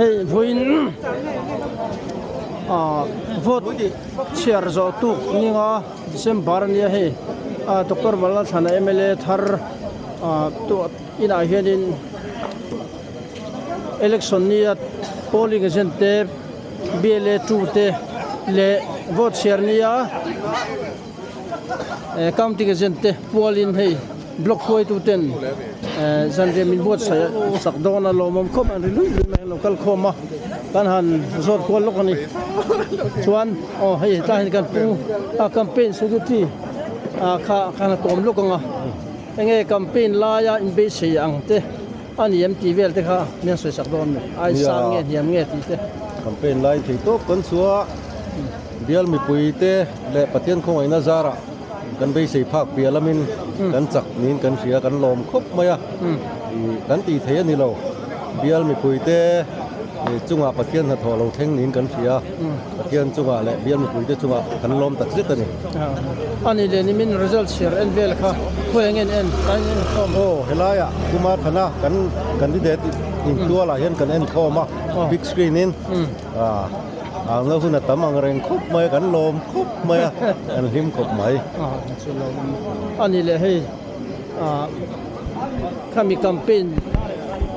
Hei vawiin ah vote chhiar zawh tuk ninga December ania hei ah Doctor Vanlalthlana mla thar ah inah hianin election nia polling agent te bla two te leh vote chhiar nia eh counting agent te pualin hei block hruaitu ten eh zanriah min buatsaih sak dawn a lawmawm khawp an ri lui lui mai an lo kal khawm a kan han zawt kual lawk a ni chuan aw hei hetlai hian kan pu a campaign secretary ah kha kan han kawm lawk ang a enge campaign laia inbeisei ang te. A ni em tih vel te kha min sawi sak dawn mi? Ai sang nge hniam nge tih te. Campaign lai thei tawp kan chhuah bial mipui te leh Pathian khawngaihna zarah kan beisei phak piah lamin kan chak niin kan hria kan lawm khawp mai a, kan tih thei a ni lo. Bial mipui te chungah Pathian hnathawh lo thleng niin kan hria. Pathian chungah leh bial mipuite chungah kan lawm tak zet a ni. A ni leh nimin result chhiar en vel kha khawi eng en en tain en khawm? Aw helaiah Kumar Thana kan candidate intualah hian kan en khawm a, big screen in ang na hun a tam ang reng khawp mai a, kan lawm khawp mai a, kan hlim khawp mai. A ni leh hei khami campaign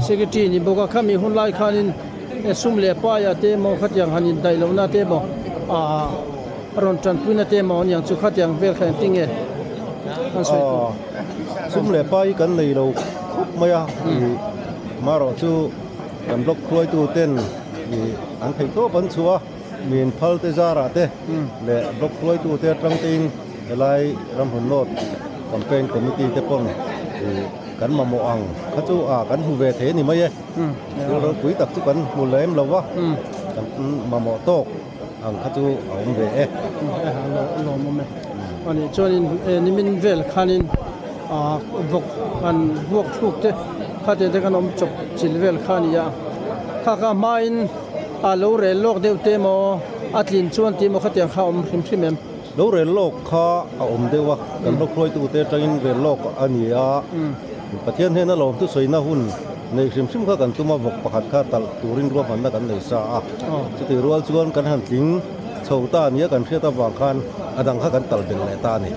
secretary ni bawk a, khami hunlai khanin Sum leh paia te emaw khatiang han indaih lohna te emaw aah a rawn tanpuina te emaw aniang chu khatiang vel kha engtin nge an sawi tur? Sum leh pai hi kan nei lo khawp mai a, marawh chu kan block hruaitu ten an theih tawp an chhuah a, min phal te zarah te leh block hruaitu te atang tein helai Ramhun North campaign committee te pawn kan mamawh ang kha chu kan hmu ve thei a ni mai e. Thil ropui tak chu kan hmu lem lo va, kan mamawh tawk ang kha chu a awm ve e. A lawmawm e. Ani chuanin nimin vel khanin vawk han vuak thluk te khate te kan awm chawp chil vel kha a ni a. Kha kha hmain a lo rel lawk deuh te emaw a tlin chuan tih emaw khatiang kha a awm hrim hrim em? Lo rel lawk kha a awm deuh a, kan lo hruaitute atangin rel lawk a ni a. Pathian hnena lawmthu sawina hun Nei hrim hrim kha kan tum a, vawk pakhat kha talh turin ruahmanna kan nei sa a. Chutih rual chuan kan han tling chho ta nia kan hriat avang khan a dang kha kan talh belh leh ta a ni.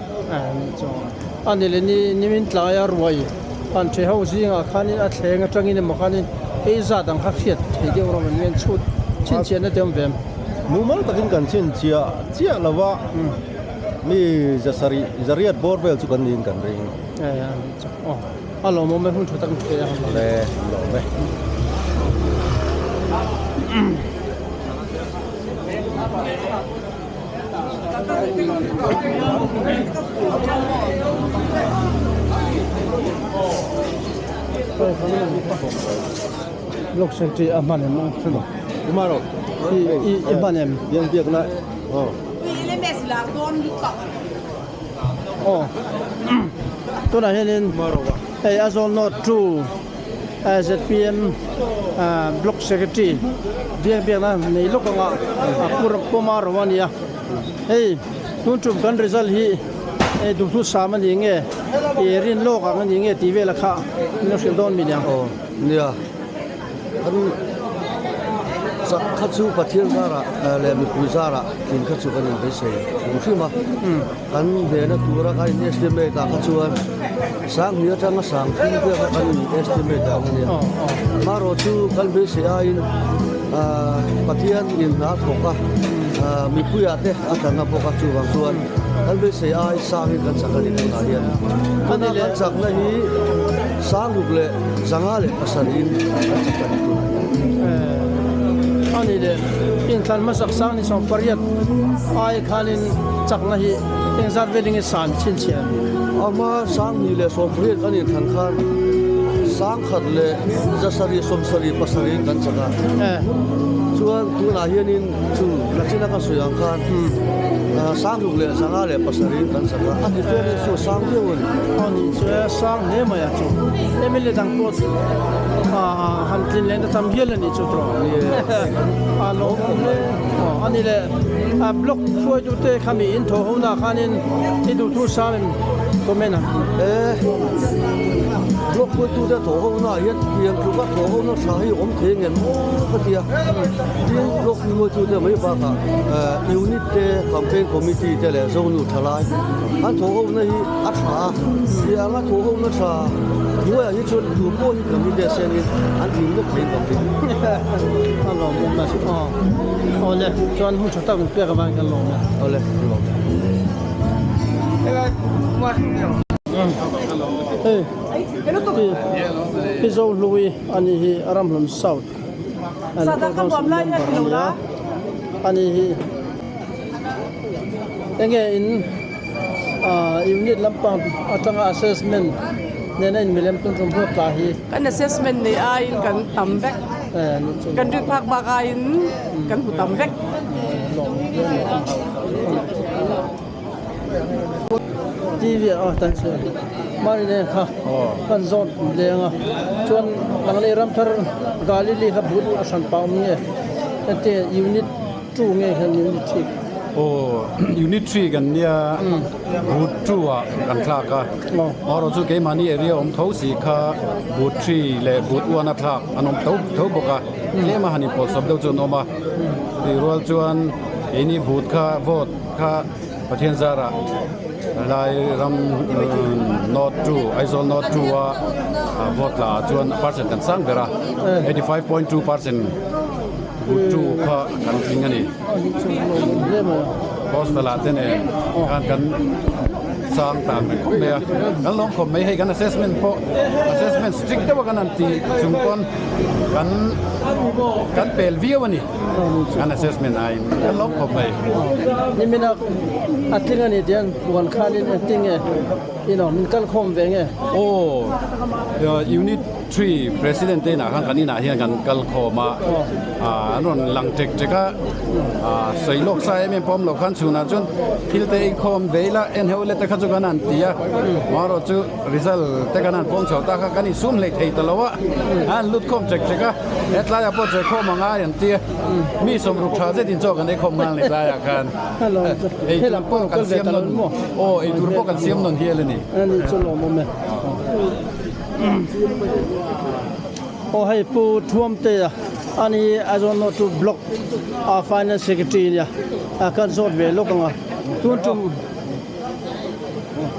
A ni leh ni nimin tlaia ruai han ṭhe ho zingah khanin a thleng atangin emaw khanin ei zat ang kha hriat thei deuh rawh an ngen chhut chhinchhiahna te awm ve em? Mumal takin kan chhinchhiah chiah lo va, mi zasarih zariat bawr vel chu kan niin kan ring. A lawmawm e hun tha tak ni thei a. Le lawm e. Block secretary a hman em Kumaro i i hman em biang biak na aw Aw tunah hianin hei Azawl North 2 zpm block secretary biak biakna nei lawk anga a pu Puma ro a nia hei tun tum kan result hi hei duhthusam a ni nge ih rin lawk ang a ni nge tih vel a kha min lo hrilh dawn mi niang. Aw nia kan chak kha chu Pathian zarah leh mipui zarah tling kha chu kan inbeisei hrim hrim a. Kan hnena tura kan in estimate ah kha chuan Sanghnih atanga sang thum vel kha kan in estimate ang a nia. Marawh chu kan beisei aiin Pathian in hna thawk a, mipuiah te a tla na bawk a, chuvang chuan kan beisei ai sangin kan chak a ni tunah hian. Tuna kan chakna hi Sangruk leh 507 in kan chak a ni tunah hian. A ni leh inthlan hmasak 2018 ai khanin chakna hi eng zat vel enge san chhinchhiah a ni? Ama 2018 kan inthlan khan 1777 in kan chak a, chuan tunah hianin chu nachina ka sawi ang khan 6507 in kan chak a, a difference chu a sang viau a ni. Aw nih chu e, sang hle mai a chu. MLA dang pawh han tlin leh na tam hial a nih chu tawh. A lawmawm hle. Aw a ni le, block hruaitute khami in thawh ho na khanin i duhthu sam em? Comment han E block hruaitute thawh hona ah hian tiang tluka thawh hona tha hi awm thei ngen maw ka ti a. Tin block hruaitute mai bakah unit te campaign committee te leh zonu thalai an thawh hona hi a tha a. Tianga thawh hona tha hnuaiah hi chuan tu pawh hi candidate sengin an tling vek thei bawk hi. A lawmawm a aw. Awle chuan hun tha tak min pek avangin kan lawm e. Awle kan lawm e. Hei hi Zohlui a ni hi Ramhlun South Local Council member a ni a a ni hi enge in ah unit lampang atanga assessment nena inmilem tum tum ruat tla hi. Kan assessment nei aiin kan tam vek kan rin phak bak aiin kan hmu tam vek. TV ah tan chuan mahni nen kha kan zawt leng a chuan Langlei Ramthar Galili kha but a hran pah awm nge heti unit 2 nge hian unit 3 Aw unit 3 kan nia but 2 ah kan thlak a amaherawh chu keimahni area awm tho si kha but 3 leh but 1 a thlak an awm tho tho bawk a tlem a han inpawlsawp deuh chu an awm a tih rual chuan keini but kha vote kha Pathian zarah helai ram North 2 Aizawl North 2 a vote la ah chuan a percent kan sang ber a 85.2 percent but 2 kha kan tling a ni. Hostel ah te nen khan kan sang tan reng khawp mai a, kan lawm khawp mai hei kan assessment pawh assessment strict deuh a kan han tih chung pawn kan kan pel viau a ni kan assessment aiin kan lawm khawp mai. Nimina a tling a ni tiang puan khanin engtin nge ino min kal khawm ve nge? Aw unit 3 President te inah khan kan inah hian kan kal khawm a, an rawn lang ṭek ṭek a, sawi lawk sa em em pawh awm loh khan chhunah chuan thil te inkhawm ve ila en heuh let te kha chu kan han ti a, amaherawh chu result te kan han pawm chho ta kha kan insum hleih thei ta lo a, an han lut khawm ṭek ṭek a, hetlaiah pawh che khawm a ngai an ti a, mi sawmruk ṭha zet in chaw kan ei khawm nghal ni tlaiah khan eitur pawh kan siam nawn aw eitur pawh kan siam nawn hial a ni. Aw hei Pu Thuamtea a ni Aizawl North chu Block a Finance Secretary a nia a kan zawt ve lawk ang a tun tum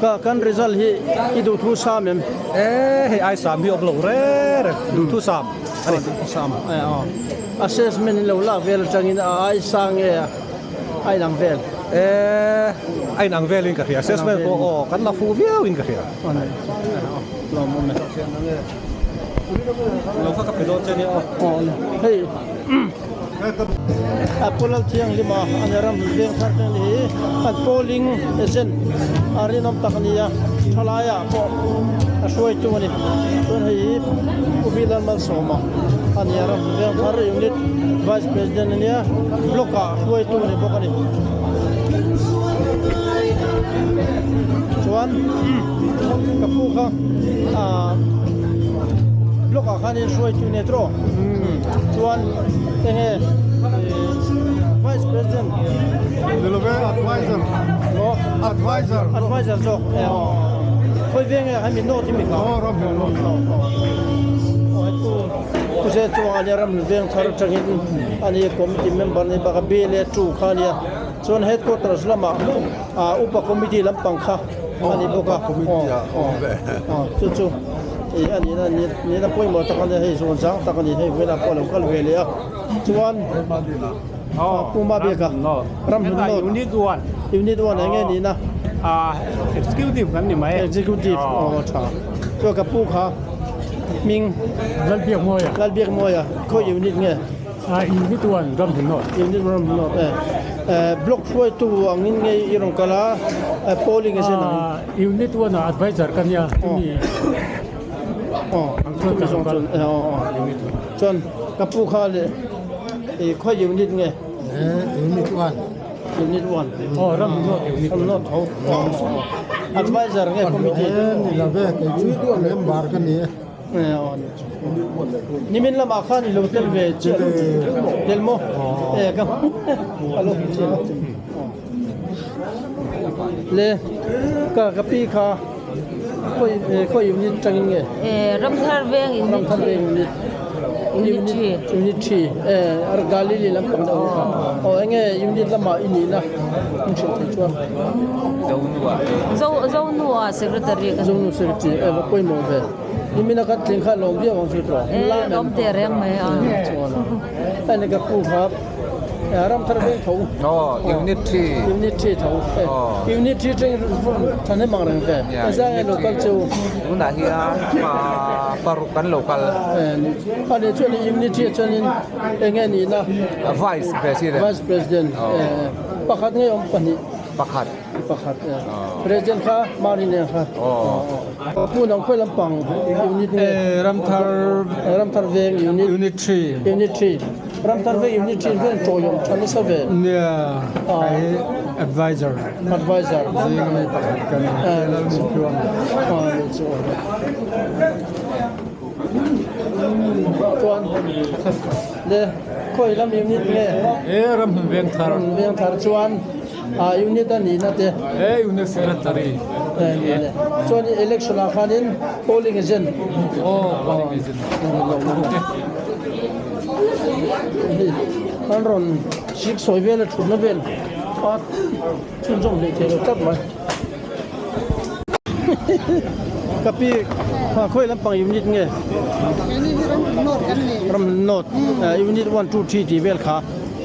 ka kan result hi i duhthu sam em? E hei ai sam hi awm lo re re duhthu sam a ni. Duhthu sam e aw assessment in lo lak vel atangin a ai sang nge a a inang vel? E a inang velin ka hria assessment pawh aw kan la fuh viauin ka hria. Hei a Pu Lalthianghlim a a ni ram veng thar te ni hi an polling agent a rinawm tak a ni a thalai ah pawh a hruaitu a ni chuan hei hi Pu V Lalmalsawma a ni a ram veng thar unit vice president a nia block ah hruaitu a ni bawk a ni. Chuan ka pu kha ah block ah khanin hruaitu nia tawh chuan enge vice president Nilove advisor maw advisor advisor zawk e aw khawi veng nge hemi note hi mi kha aw ram hlun note aw hetu pu zet chuan ania ram hlun veng thar atangin ani committee member ni bak a bill e tu kha ania. Chuan headquarters lamah ah upa committee lampang kha a ni bawk a aw chu chu ih a nihna nihna pawimawh tak a nia hei zawn zang tak a ni hei velah pawh a lo kal ve leh a chuan Pu Mabiaka Ramhlun North Unit 1 Unit 1 eng nge nihna Executive kan ni mai Executive aw tha chuan ka pu kha hming Lalbiakmawia Lalbiakmawia khawi unit nge? Unit 1 Ramhlun North. Unit 1 Ramhlun North e. Block hruaitu angin nge i rawn kal a polling a sen angin? Unit 1 ah advisor ka nia chumi ang chuan ka rawn kal. Unit 1. Chuan ka pu kha leh i khawi unit nge? Unit 1. Unit 1. Aw Ramhlun North unit 1. North tho. Advisor nge committee? Ni love kei chu member ka ni e. Nimin lamah khan i lo tel ve chiah lo tel maw? E ka a lo hmu chiah lo. Le ka ka pi kha khawi khawi unit tangin nge? Ramthar veng unit Ramthar veng unit unit 3 unit 3 eh Galili lampang deuh kha aw enge unit lamah i nihna in hrilh thei chuan Zo Zonua secretary ka Zonu secretary eh va pawimawh ve nimina kan tling kha lawm viau ang chu tawh eh lawm teh reng mai a chuan a ni ka pu kha Ramthar veng tho aw unit 3 unit 3 tho unit 3 teng thahnem ang reng ve zai nge local chu tunah hian pa paruk kan local a ni chuan unit 3 chuanin enge nihna vice president vice president pakhat nge awm pahnih pakhat pakhat president kha mahni nen kha pu nang khawi lampang unit nge Ramthar Ramthar veng unit unit 3 unit 3 Ramthar veng unit 3 hian tawihawm tha nasa ve nia kai advisor advisor zing mi pakhat kan lal mi chuan chuan le khawi lam unit nge e ram veng thar veng thar chuan a unit a nihna te e unit secretary chuan election ah khanin polling agent oh polling agent an rawn sik sawi vel a thutna vel a chhunzawm hlei thei lo tlat mai ka pi khawi lampang unit nge ram north unit 1 2 3 tih vel kha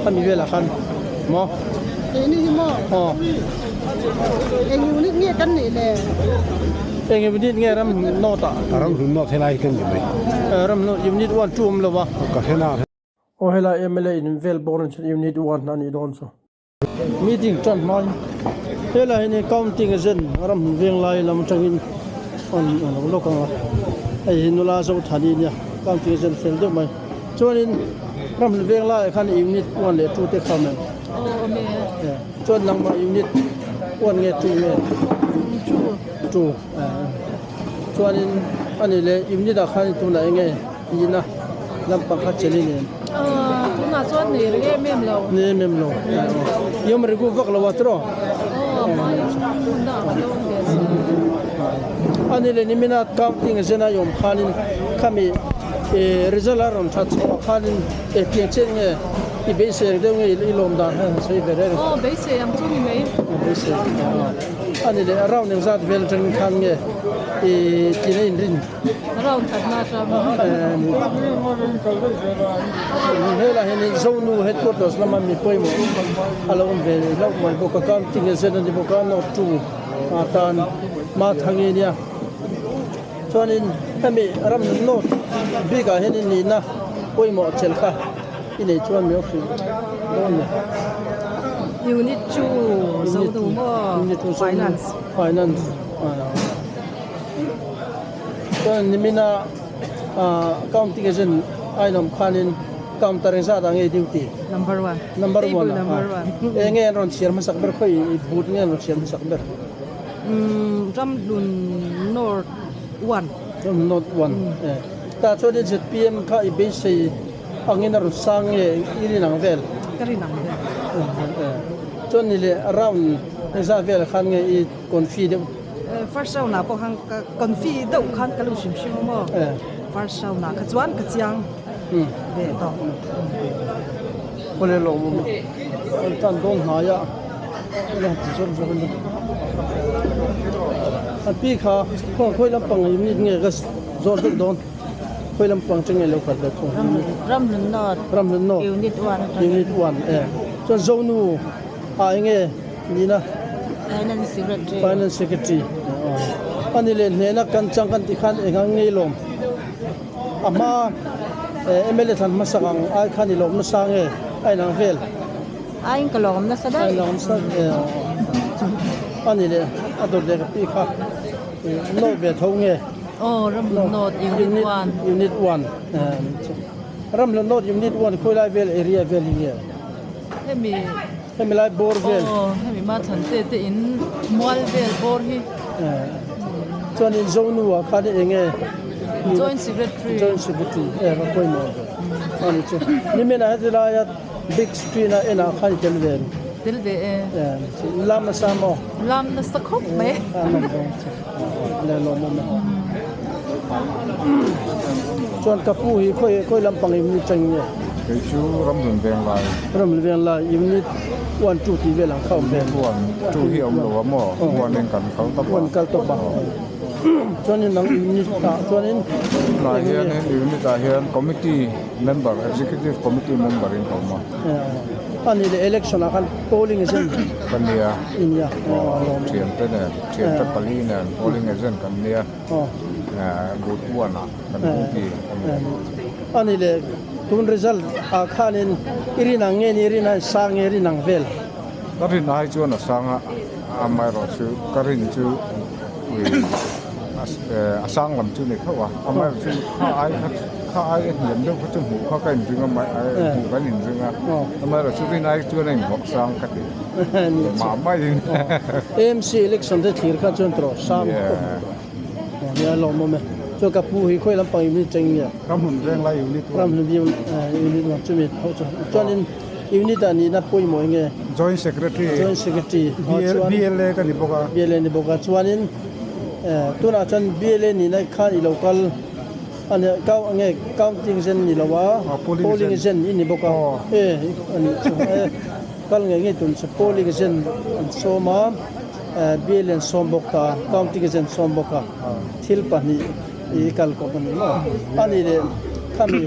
ami velah khan maw Keini hi maw aw eng unit nge kan nih le eng unit nge ram north ah ram hlun north helai hi kan ni mai ram north unit 1 2 awm lo a ka hrena aw helai mla in vel bawk a chuan unit 1 a nih dawn chu Meeting tan hmain helai hian counting agent ram veng lai lam atangin an lo lawk ang a, hei hi nula Zothani a nia counting agent fel deuh mai chuanin ram veng laiah khan unit one leh two te kha awm em chuan nangmah unit one nge two nge two chuanin a nih leh unit ah khan tunah eng nge tihna lampang kha chelin em. Tunah chuan nei reng em em lo. Nei em em lo. Yom rigu vak lo a tiraw? A ni leh nimina counting zena yom khanin khami result a rawn that chhuah khanin eng chen nge i beisei ang deuh nge i lawm dan kha han sawi ve reng. Aw beisei ang chu ni mai. Beisei a ni leh round engzat vel atangin khan nge i tina inrin. Round khatna atang. Helai hianin Zonu headquarters lama mi pawimawh a lo awm ve hlauh mai bawk a, counting agent a ni bawk a, note two atan Mathangi nia. Chuanin hemi ram note bikah hianin nihna pawimawh chelh kha i nei chuan mi awk hrih dawn ni. Unit two Zonu maw? Finance. Finance. Chuan nimina counting agent a inawm khanin counter engzat ah nge duty? Number one. Number one Table number one. Eng nge an rawn chhiar hmasak ber khawi i but nge an rawn chhiar hmasak ber? Umm Ramhlun North one. Ramhlun North one e. Tah chuanin zpm kha i beisei angin a rawn sang nge i rin ang vel? Ka rin ang vel. Chuan ni leh round engzat velah khan nge i confi deuh? First round ah pawh khan ka confi deuh khan ka lo hrim hrim a maw first round ah kha chuan ka chiang ve tawh. Awle lawmawm a an tan dawn hnai a ila ti zawk zawk a ni an pi kha khaw khawi lampang unit nge ka zawt vek dawn khawi lampang che nge lo khat ve thung Ramhlun North Ramhlun North Unit 1 Unit 1 e chuan Zonu ah enge Nina. Finance Secretary. Finance Secretary. Ani leh hnehna kan chang kan tih khan eng ang ngei lawm. A hma MLA thlan hmasak ang ai khan i lawm nasa nge a inang vel? A in ka lawm nasa daih. A inang nasa ani leh a dawt leh ka pi kha note ve tho nge? Aw Ramhlun Note Unit 1. Unit 1. Ramhlun Note Unit 1 khawilai vel area vel hi nge? Hemi Hemi lai bawr vel. Aw hemi ma thlan te te in mual vel bawr hi. Chuan in Zonu ah khan eng nge? Joint Secretary. Joint Secretary e va pawimawh ve. Ani chu nimin ah heti laia big screen a en ah khan i tel ve. Tel ve e. Lam nasa maw? Lam nasa khawp mai. Le lawmawm e. Chuan ka pu hi khawi khawi lampang unit chang nge? Kei chu Ramhlun Venglai. Ramhlun Venglai unit one two tih vel ang kha awm ve. Unit one two hi a awm lo a maw? One in kan kal tawp a. One kal tawp a. Chuanin nang unit ah chuanin. Tunah hianin unit ah hian committee member executive committee member in ka awm a. Ani leh election ah khan polling agent Ka nia. I nia. Aw thiante nen thiante pali nen polling agent kan nia. Booth one ah kan duty a ni. Ani leh tun result ah khanin i rin ang nge ni i rin a sang nge i rin ang vel? Ka rin ai chuan a sang a, amaherawhchu ka rin chu a sang lam chu ni tho a, amaherawhchu kha ai kha kha ai a hniam deuh kha chu hmuh kha ka inring a hmuh kan inring a, amaherawhchu rin ai chuan a inbawk sang ka ti mah maiin. AMC election te thlir kha chuan tawh sang khawp nia lawmawm e. Chuan ka pu hi khawi lampang unit cheng nge? Ramhlun Venglai unit one. Ramhlun unit one chumi ho chu chuanin Unit ah nihna pawimawh eng nge? Joint Secretary. Joint Secretary. BLA ka ni bawk a. BLA ni bawk a. Chuanin tunah chuan BLA nihna khan i lo kal a nia nge counting zen ni lo a polling zen i ni bawk a e a nih chu e kal ngei ngei tun chu polling zen an sawm a BLA an sawm bawk ta counting zen sawm bawk a thil pahnih i kal kawp a ni maw a nih leh khami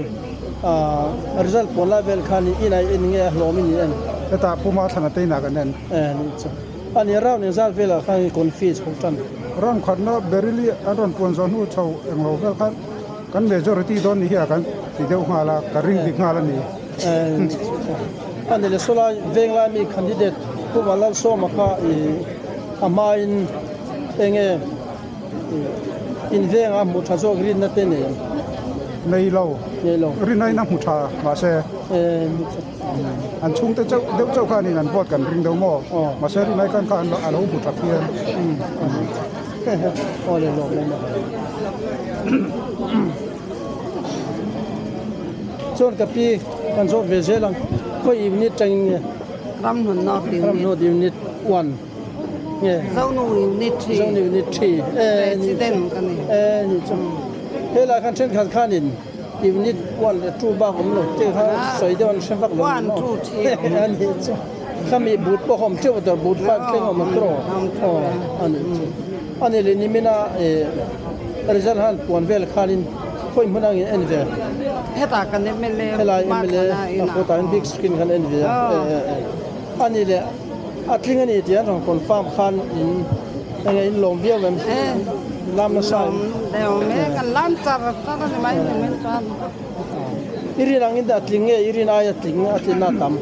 Ahh result pawn lai vel khan in ai en nge a hlawm i ni em? Hetah Puma thlan a teinah kan en. Eh nih chu. A nia round engzat velah khan i confuse ho tan. Round khatna Baryl-i an rawn puan zawh hnu chho englo vel khan kan majority dawn ni hi a kan ti deuh nghal a, ka ring dik nghal a ni. Eh nih chu. A ni le sawlai venglai mi candidate Puma Lalsawma kha i a hmain enge In venga hmuh tha zawk rinna te nei ang? Nei lo. Nei lo. Rinna in a hmu tha mahse an chhungte chauh deuh chauh khanin an vote kan ring deuh maw? Mahse rinna khan kha a lo hmu tha phian. Aw le lawm lawm a. Chuan ka pi kan zawt ve zel ang. Khawi unit tangin nge? Ramhlun North Unit. Ramhlun North Unit 1. Zonu Unit 3. Zonu Unit 3. President ka ni. Eh ni chu. Helai khan thenkhat khanin Unit 1 leh 2 bak awm lo te kha sawi deuh an hre vak lo. 1, 2, 3 a ni chu. Khami boot pawh awm teuh tur boot 5 thleng awm tawh. Aw a ni chu. A ni leh nimina result han puan vel khanin khawi hmun angin en ve. Hetah kan MLA Helai MLA a kawtah hian big screen khan en ve a. A ni leh. A tling a ni tih an rawn confirm khan in enge in lawm viau em? Lam nasa em? Lawm e, kan lam char char a ni mai ni mai chuan. I rin ang in a tling nge i rin aia tling a tlinna a tam?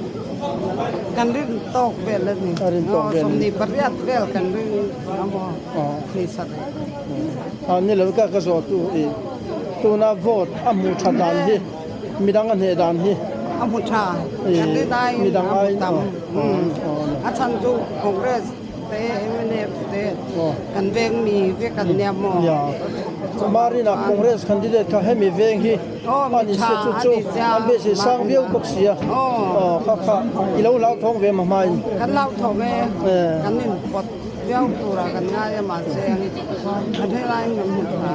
Kan rin tawk vel a ni. A rin tawk vel a ni. 28 vel kan rin a maw thei sa rih. A ni lo ka ka zawh tu i tuna vote a hmuh tha dan hi. Midang a hneh dan hi. A hmu tha. Kan rin aiin a hmu tam. A chhan chu Congress te mnf te kan veng mi vek an nia maw. Marina Congress candidate kha hemi veng hi a ni sia chu chu an beisei sang viau bawk sia. Kha kha i lo hlauthawng ve ma hmain. Kan hlauthawng e. Kan inpawt viau tura kan ngai a mahse a hnelaiin kan hmu tha.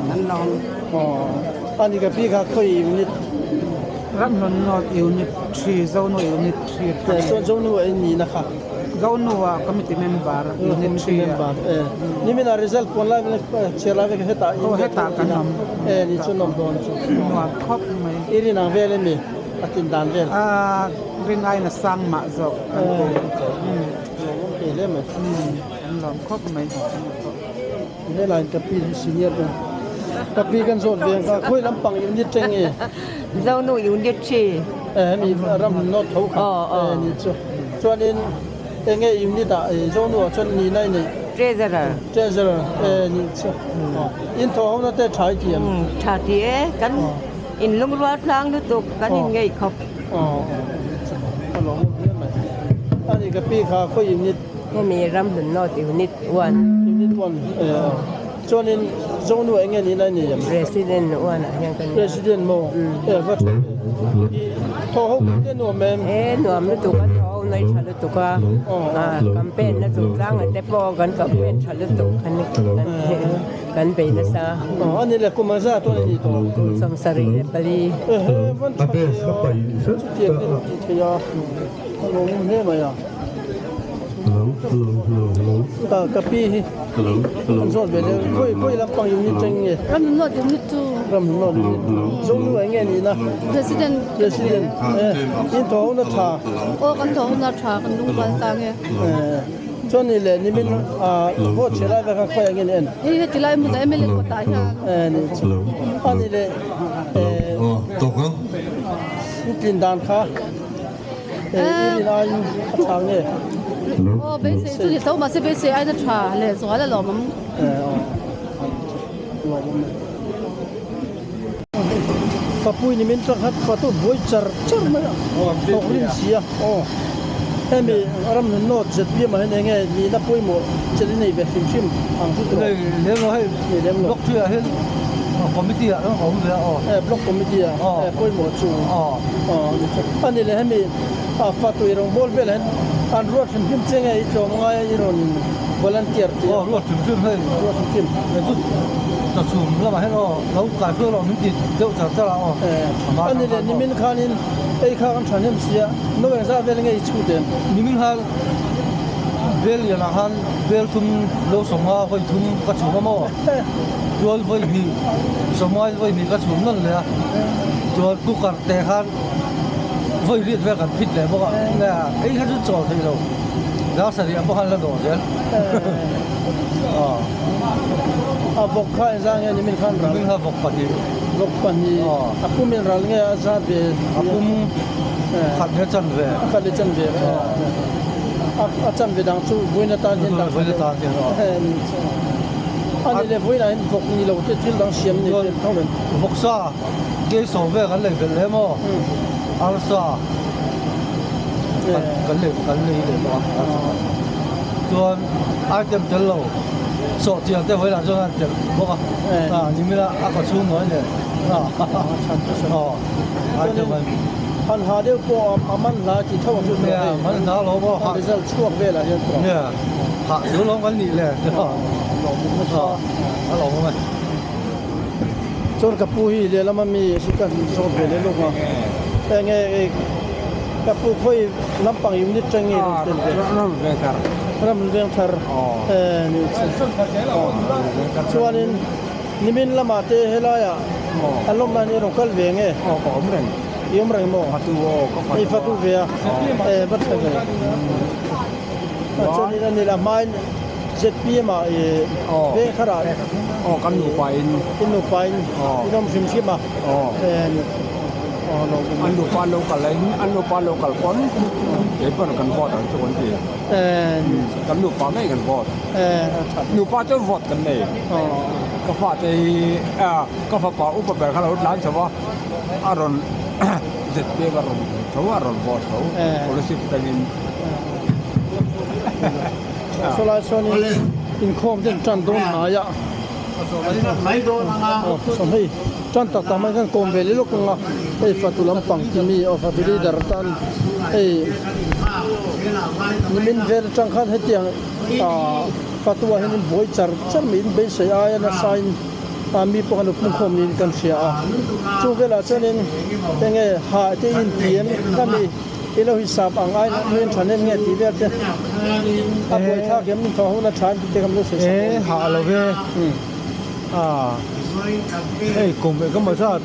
Kan lawm. Aw ani ka pi kha khawi unit. Ramhlun North Unit 3 Zonu Unit 3 kha. Chuan Zonu ah in nihna kha. Zonu ah committee member Unit 3 ah. Nimina result puan lai chhiar lai vek hetah in hetah kan awm. E ni chu nawm dawn chu. Nuam khawp mai. I rin ang vel emi a tin dan vel. A rin aiin a sang mah zawk kan ti. Lawmawm thei hle mai. An lawm khawp mai. Helai ka pi hi senior ber ka pi kan zawt ve ang kha khawi lampang unit teng nge? Zonu unit 3. Eh hemi ram nawt tho kha eh ni chu chuanin enge unit ah Zonu ah chuan nihna i neih? Treasurer. Treasurer eh ni chu in thaw ho na te tha i ti em? Tha ti e kan in lungrual tlang lutuk kan in ngei khawp. Aw ka lawm hle mai ani ka pi kha khawi unit Hemi ram hlun North Unit 1. Unit 1 eh chuanin Zonu eng nge nihna i nei em? President 1 ah hian ka nia. President maw? Eh va tha ve. I thaw ho pui te nuam em? Eh nuam lutuk a thaw ho na hi tha lutuk a, campaign na chungchang ah te pawh kan campaign tha lutuk kan kan bei nasa. Aw a ni le kum ang zat tawn a ni tawh. Kum 74. Ehe van tha ve a, chutiang te lo tih theih a, a lawmawm hle mai a. Ka pi hi an zawt ve deuh khawi khawi lampang unit cheng nge? Ramhlun North unit chu. Ramhlun North unit Zonu eng nge nihna? President. President in thaw hona tha. Aw kan thaw hona tha kan lungrual tlang e. Chuan ni leh nimin vote che lai vek kha khawi eng nge ni en? Hei heti lai hmunah MLA kawtah hian. A ni leh in tlin dan kha. I rin aiin a tha nge? Aw, beisei chu ni tho mahse beisei aiin a tha leh zual a lawm ang. Ka pui ni min tangkhat fatu buai char char mai a, thawk rin si a. Aw, hemi Ramhlun North ZPM ah hian enge nihna pawimawh chelh i nei ve hrim hrim ang chu tawh? Nei lem lo hei, block thui ah hian committee ah ka awm ve a aw. Block committee ah pawimawh chu. Aw a ni leh hemi fatu i rawngbâwl velah hian an ruat hrim hrim che nge i tlawm ngai a i rawn volunteer tih a? Aw ruat hrim hrim hei. Ruat hrim hrim. Kei chu chawchhum lamah hian aw lo kai hruai lo min ti deuh char char a aw. A ni leh nimin khanin ei kha kan thahnem si a, no engzah vel nge i chhut em? Nimin khan bel lianah khan bel thum lo sawmnga vawi thum ka chhum a maw? Tual vawi hnih sawmnga vawi hnih ka chhum nawn leh a, tual cooker te khan vawi riat vel kan phit leh bawk a, ei kha chu chawl thei lo, dar sarih pawh khan la dawh zel. A vawk kha engzah nge nimin khan ral? Nimin kha vawk pahnih. Vawk pahnih, a pum in ral nge a zat ve? A pum khat leh chan ve. A khat leh chan ve. A chan ve dang chu vawiin atan hian dang Vawiin atan hian aw. A ni leh vawiinah hian vawk ni lo te thil dang siam ni te tho em? Vawksa keisawm vel kan lei belh lem aw. Arsa kan lei kan lei leh bawk a. Chuan item tel lo sawhchiang te vawiinah chuan an telh bawk a. A nimina a ka chhung nawi nen. Aw item an. Han ha deuh pawh a man hla tih tho ang chu tawh hei. Man hla lo maw? A result chhuak velah hian tawh. Nia, hah chu lawm kan nih le. Lawm nasa. A lawm awm e. Chuan ka pu hi lehlam a mi si ka zawt ve leh lawk a. Enge ka pu khawi lampang unit tang nge rawn tel ve? Ram veng thar. Ram veng thar. Ni chu. Chuanin Nimin lamah te helaiah an lawm nan i rawn kal ve nge? Aw ka awm reng. I awm reng maw? Fatu aw ka fatu a. I fatu ve a? E va tha ve. Chuanin a ni la hmain ZPM ah i veng tharah. Aw kan nupa in. In nupa in in awm hrim hrim a. Aw. E ni. Aw lo awm. An nupa lo kal a an nupa lo kal pawn kei pawn kan vote ang chu kan ti. E ni. Kan nupa ngei kan vote. Nupa chu vote kan nei. Ka fate hi ka fapa upa ber kha lo tlan chho a, a rawn ZPM a rawn tho a rawn vote tho scholarship atangin. Sawlai chuanin inkhawm te an tan dawn hnai a, saw hei tan tak tak mai khan kawm ve leh lawk ang a, hei fatu lampang ti mi aw fatu leader atan hei nimin vel atang khan hetiang Ahh Fatua hian in buai char char mai in beisei aia nasa in ah mi pawh khan lo pungkhawm niin kan hria a, chung velah chuanin enge hah te in ti em khami i lo hisap ang ai in tha hnem nge tih vel te a buai thlak em in thawh hun a tha em tih te kha min lo sawi sak E hah lo ve ah hei kum engemaw zat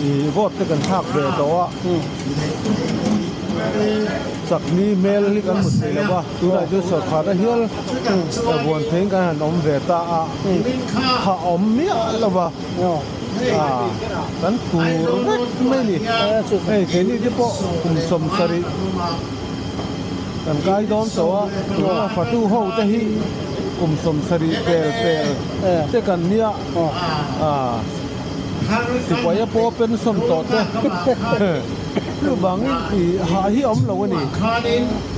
ih vote te kan thlak ve tawh a. Chakni hmel hi kan hmu thei lo va, tunah chuan sawrkharna hial vuan theiin kan han awm ve ta a, tha awm miah lo va, kan phur vek mai a ni. Hei keini te pawh kum 70 kan kai dawn tawh a, tuna fatu ho te hi kum 70 pel pel te kan nia. Sipaia pawh pension tawh te chuvangin i hah hi a awm lo a ni.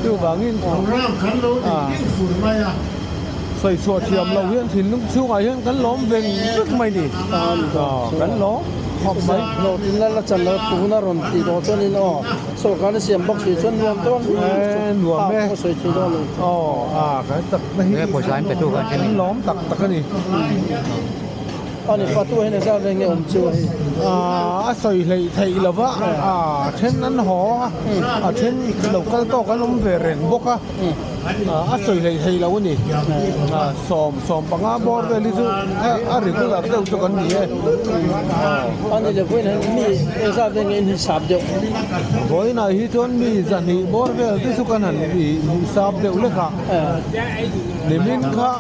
Chuvangin sawi chhuah thiam lo hian thinlung chhungah hian kan lawm veng vek mai ni. Kan lawm. khawp mai. Hlawhtlinna la chan lo tuna rawn tih tawh chuanin aw sawrkar na siam bawk si chuan nuam dawn Nuam e. A sawi thei dawn lo. Aw a kan chakna hi kan lawm tak tak a ni. Ani fatu hian engzat vel nge awm chu hei? A sawi hleih theih lo va, a then an haw a, a then lo kal tawk an awm ve reng bawk a, a sawi hleih theih lo a ni. 15 bawr vel hi chu a regular deuh chu kan ni e. Ani le vawiin hian mi engzat vel nge in hisap deuh? Vawiinah hi chuan mi 200 bawr vel te chu kan han hisap deuh lek a, nimin kha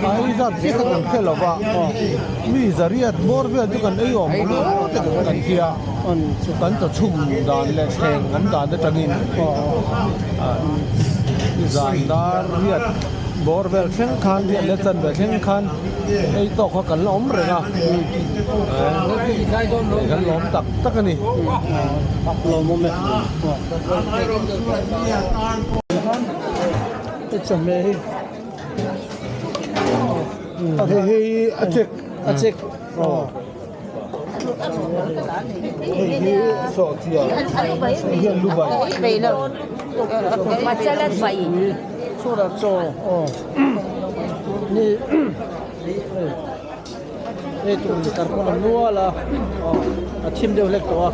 A ei zat chiah kha kan hre lo va, mi 800 bawr vel chu kan ei awm ang aw te kan tia, kan chaw chhum dan leh thleng awm dan atangin zan dar riat bawr vel thleng khan riat leh chan ve thleng khan ei tawk kha kan la awm reng a, kan lawm tak tak a ni. Chawhmeh hi Hei hei a chek a chek hei hi sawhchiar hei hian lu bai chhura chaw aw ni hei tur tarpawn a nual a a thim deuh hlek tawh a.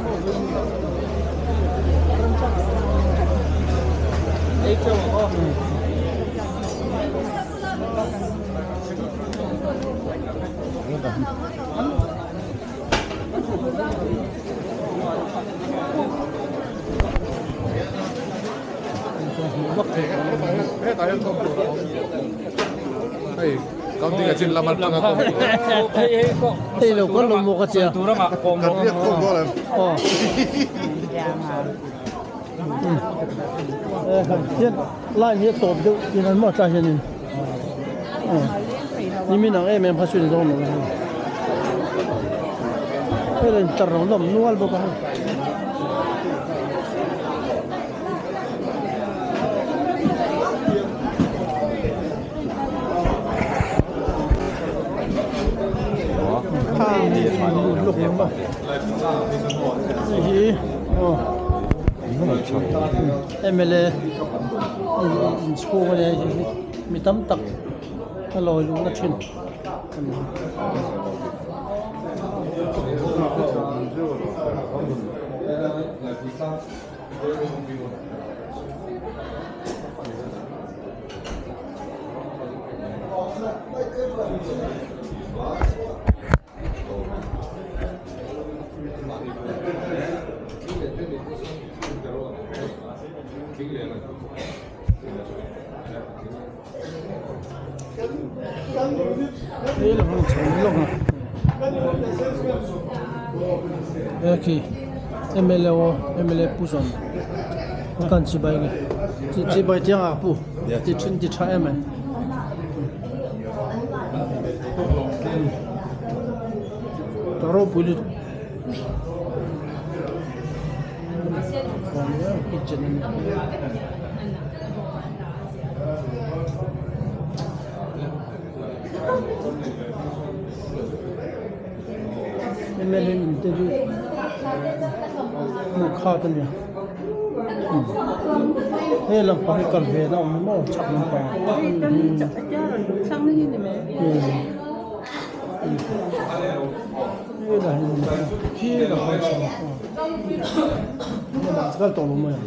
Hei lo kan lo maw ka tia. Hian line hi a tawp deuh in an maw tlai hianin nimin ang em em kha chu ni dawn lo hei lo intar lo nawm nual bawk a hei. MLA inchhung a nia hei hi mi tam tak a lawi luhna thin a ni. He khi MLA aw MLA pu zawn kan chibai nge chibai chiang a pu ti thin ti tha em ai. Ta ropui lutuk. Kitchen a ni. MLA in te chu hmuh khat a nia. He lampang hi kal ve na awm maw chhak lampang. Kal tawh lo mai ang.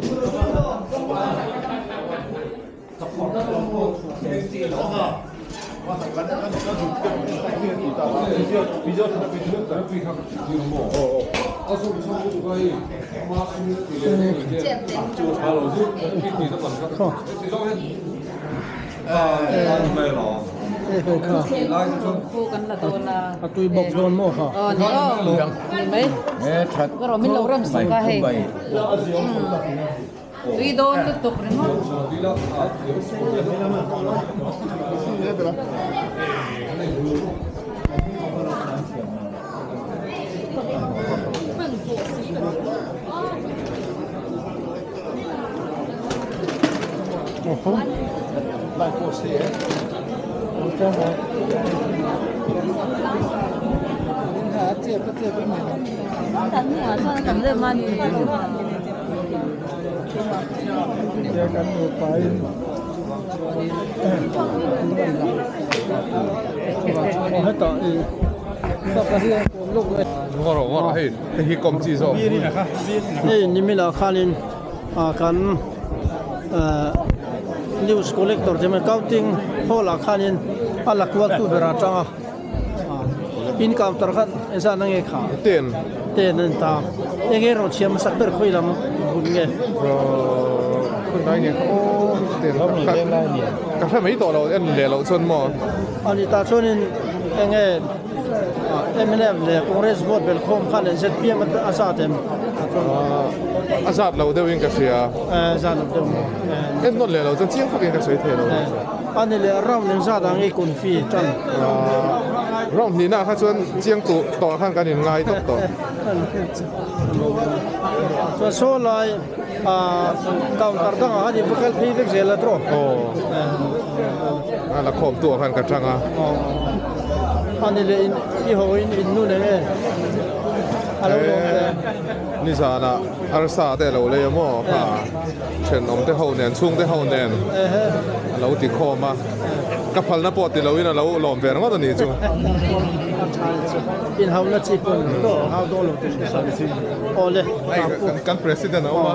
A tui bawk dawn maw kha? Tui dawn lutuk ringawt. Hei niminah khanin kan news collector te mai counting hall ah khanin a la kual tu berah atanga in counter kha engzah na nge kha ten ten a ni ta enge rawn chhiam hmasak ber khawi lam hun nge khawilai nge kha aw ten ka hre mai tawh lo en leh loh chuan maw a ni tah chuanin enge mnf leh congress vote bel khawm khan zpm a zat em a zat lo deuhin ka hria zat lo deuh maw en nawn leh loh chuan chiang takin ka sawi thei lo A ni leh round eng zat ang i kun fee tan? Round hnihna kha chuan chiang tuh tawh khan kan in ngai tawp tawh. Chuan saw lai counter dangah khan in va kal phei vek zel a tawh. Aw. A la khawm tu ah khan ka tang a. A ni leh i ho in in nun eng e? A lo lawm ve. Nizanah arsa te a lo lei a maw kha? Thenawm te ho nen, chhung te ho nen a lo ti khawm a, ka phalna pawh ti loin a lo lawm ve ringawt a nih chu. Inhauna chi pawh ni lo, hau dawn lo tih hre sa. Awle, kan president a awm a.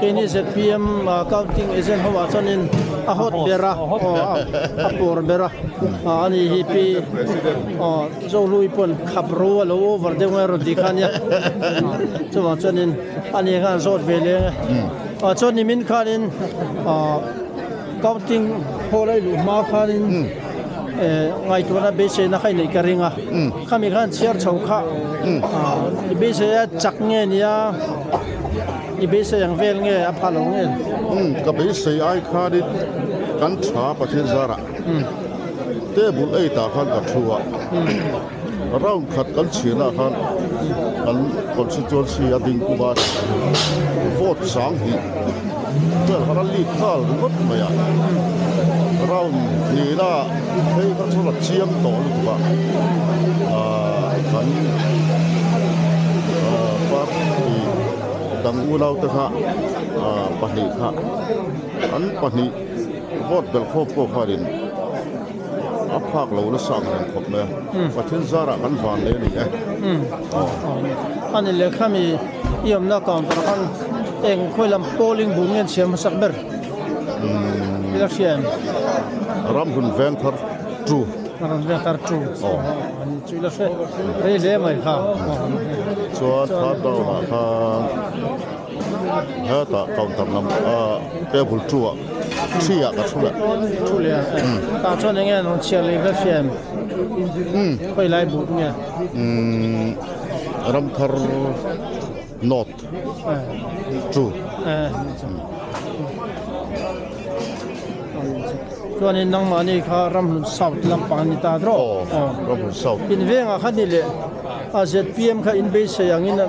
Keini zpm counting agent ho ah chuanin a hot ber a, a pawr ber a, a ni hi pi Zohlui pawn khap ro a lo over deuh nge rawn tih kha ania, chuvang chuanin A ni khan zawt ve leng e. Ah chuan nimin khanin ah counting hall a i luh hma khanin eh ngaihtuahna beiseina kha i neih ka ring a. Khami khan chhiar chho kha ah i beisei a chak nge nia i beisei ang vel nge a pha lo nge? Ka beisei ai khanin kan tha Pathian zarah table eight ah khan ka thu a. Round khat kan chhiahna khan kan constituency a ding kum a, vote sang hnih vel khan a lead nghal ringawt mai a, round hnihna phei kha chuan a chiang tawh lutuk a, aah kan party dang unau te kha aah pahnih kha an pahnih vote belh khawm pawh khanin. A phak lo nasa ang reng khawp mai a, Pathian zarah kan van leh a ni e. A ni leh khami i awmna counter khan eng khawi lam polling booth nge an siam hmasak ber? I la hria em? Ramhlun Vengthar two. Ramhlun Vengthar two. Chu i la hre rei hle mai kha. Chuan third round ah khan Hetah counter lam table two ah three ah ka thu leh. Thu leh a tah chuan enge an rawn chhiar leh vel hria em? Khawi lai but nge? Ramthar North two. Chuanin nangmahni kha Ramhlun South lampang an ni ta drawh. Aw Ramhlun South. In vengah kha ni leh a zpm kha in beisei angin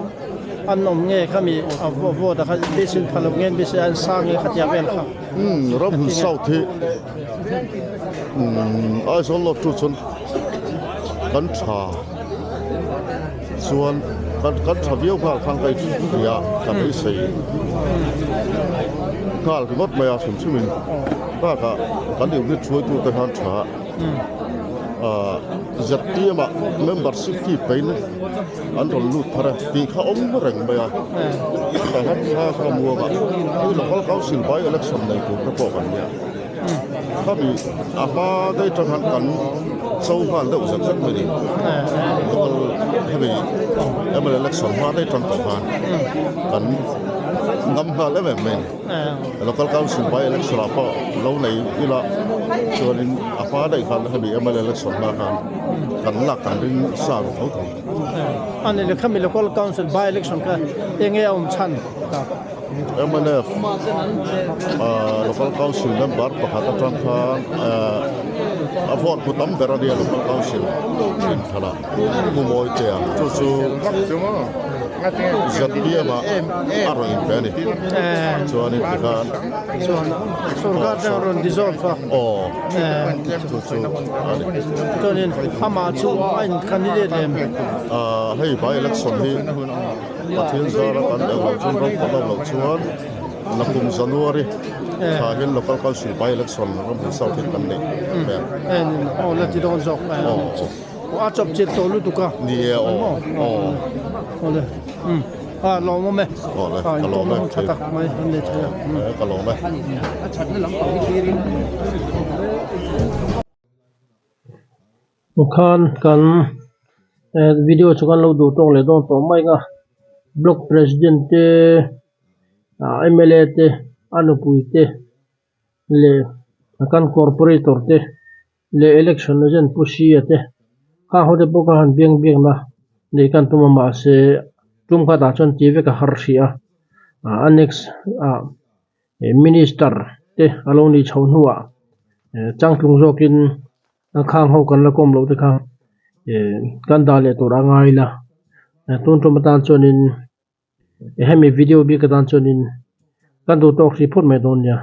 An awm nge khami a vote a kha beisei pha lo nge an beisei a an sang nge khatia vel kha. Umm Ramhun South hi umm Aizawl North chu chuan kan tha chuan kan kan tha viau nghal khan ka inhria ka beisei nghal ringawt mai a hrim hrim in bakah kan unit hruaitute khan tha. Zpm ah membership fee pain an rawn lut thar a tih kha awm reng mai a, tah hian thla kha muang a, hei local council by election nei tur te pawh kan nia, khami a hma daih tang khan kan cho nghal deuh zet zet mai a ni, local hemi mla election hma daih tang tawh khan kan ngam nghal em em mai a ni. Local Council by election ah pawh lo nei ila chuanin a hma daih khan hemi mla election hma khan kan lak kan ring sa ru tho thei. A ni leh khami Local Council by election kha enge a awm chhan tak? Mnf Local Council member pakhat atang khan a vote hmu tam ber a nia Local Council inthlanah Pu Mawitea chu chu. ZPM ah a rawn inpe a ni. Chuanin tikhan Chuan sorkar te a rawn dissolve a. Aw chu chu a ni. Chuanin amah chu a in candidate lem. Hei by election hi Pathian zara kan eng loh chuan ram pawh lak loh chuan nakum January thla hian local council by election Ramhlun South hian kan neih hmel. Aw la ti dawn zawk. Aw a chawp chilh tawh lutuk a. Ni e aw aw. Awle umm a lawmawm e. Awle ka lawm e. Tha tak mai an nei thei a. Ka lawm e. A thatna lampang hi thlir in. Khan kan video chu kan lo duh tawk leh dawn tawh mai ang a block president te ah mla te a nupui te leh kan corporator te leh election agent pu Sia te khang ho te pawh kha han biang biak na neih kan tum a mahse tum khatah chuan tih vek a har hrih a ah a next ah minister te a lo nih chhoh hnuah changtlung zawkin a khang ho kan la kawm loh te kha kan dah leh tur a ngai la tun tum atan chuanin hemi video bik atan chuanin kan duh tawk hrih phawt mai dawn nia.